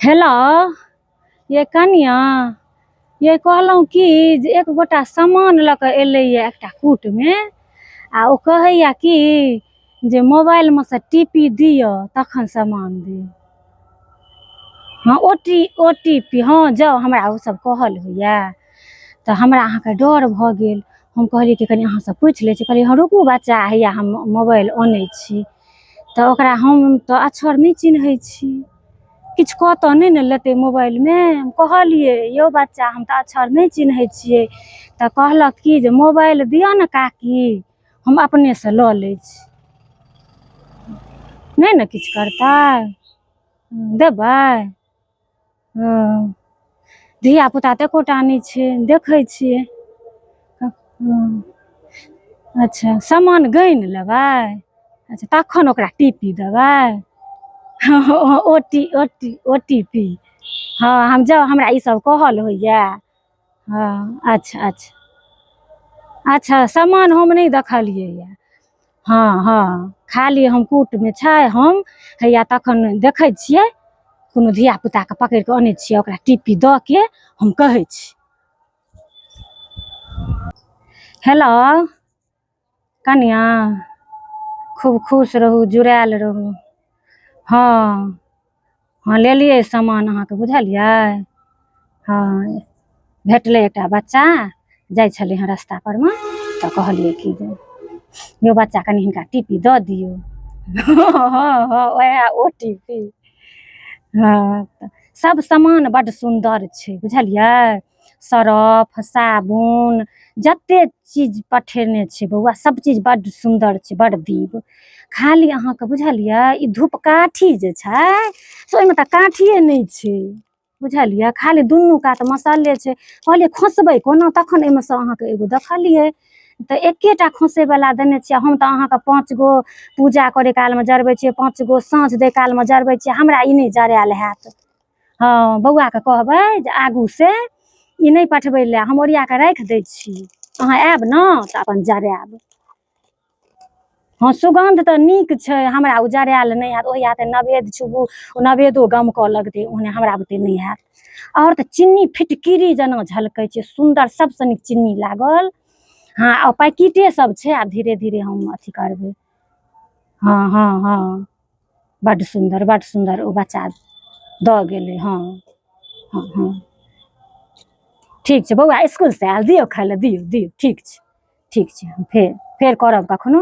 Hello ये कनिया, ये कहलहुँ कि जे एक गोटा सामान लऽ कऽ एलैए एकटा कूटमे आ ओ कहैया कि जे मोबाइलमे सँ टी पी दिअ तखन सामान देब। हँ, ओ टी पी। हँ, जाउ, हमरा ओसभ कहल होइए तऽ हमरा अहाँके डर भऽ गेल। हम कहलियै कि कनि अहाँसँ पूछि लै छी। कहलियै, हँ, रुकू बच्चा, हैया हम मोबाइल अनै छी। तऽ ओकरा हम तऽ अक्षर नहि चिन्है छी, किछु कऽ तऽ नहि ने लेतै मोबाइलमे। हम कहलियै, यौ बच्चा, हम तऽ अक्षर नहि चिन्है छियै। तऽ कहलक कि जे मोबाइल दिअ ने काकी, हम अपनेसँ लऽ लै छी। नहि ने किछु करतै? देबै? हँ, धियापुता तऽ एकोटा नहि छै, देखै छियै। अच्छा, सामान गनि लेबै। अच्छा, तखन ओकरा टीपी देबै। ओ टी पी। हँ, हम जाउ, हमरा ईसभ कहल होइए। हँ, अच्छा, सामान हम नहि देखलियै यऽ। हँ, खाली हम कूटमे छै, हम हैया तखन देखै छियै। कोनो धियापुताके पकड़ि कऽ अनै छियै, ओकरा टीपी दऽ के हम कहै छी। हेलो कनिया, खूब खुश रहू, जुड़ायल रहू। हँ, लेलियै सामान अहाँके, बुझलियै? हँ, भेटलै एकटा बच्चा, जाइ छलै हँ रास्ता परमे, तऽ कहलियै कि जे यौ बच्चा, कनि हिनका टीपी दऽ दियौ। हँ, उएह ओ टी पी। हँ, तऽ सब सामान बड्ड सुन्दर छै, बुझलियै? सरफ, साबुन, जते चीज पठेने छै बौआ, सब चीज बड्ड सुन्दर छै, बड्ड दीप। खाली अहाँके, बुझलियै, ई धूपकाठी जे छै से ओहिमे तऽ काठिए नहि छै, बुझलियै? खाली दुनू कात मसल्ले छै। कहलियै, खोसबै कोना? तखन एहिमे सँ अहाँके एगो देखलियै तऽ एकेटा खोसैवला देने छियै। हम तऽ अहाँके पाँच गो पूजा करै कालमे जरबै छियै, पाँच गो साँझ दै कालमे जरबै छियै। हमरा ई नहि जरायल हैत। हँ, बौआके कहबै जे आगूसँ ई नहि पठबै लए। हम ओरिया कऽ राखि दै छी, अहाँ आयब ने तऽ अपन जरायब। हँ, सुगन्ध तऽ नीक छै। हमरा ओ जरायल नहि हैत। ओहि हाथे नवेद छुबू, ओ नवेदो गमकऽ लगतै, ओहने हमरा बुते नहि हैत। आओर तऽ चिन्नी फिटकिरी जेना झलकै छै, सुन्दर, सबसँ नीक चिन्नी लागल। हँ, आ पैकेटे सब छै। आब धीरे धीरे हम अथी करबै। हँ, बड्ड सुन्दर, बड्ड सुन्दर ओ बच्चा दऽ गेलै। हँ, ठीक छै। बौआ इसकुलसँ आयल, दियौ खाय लए, दियौ, दियौ। ठीक छै, ठीक छै। हम फेर करब कखनो।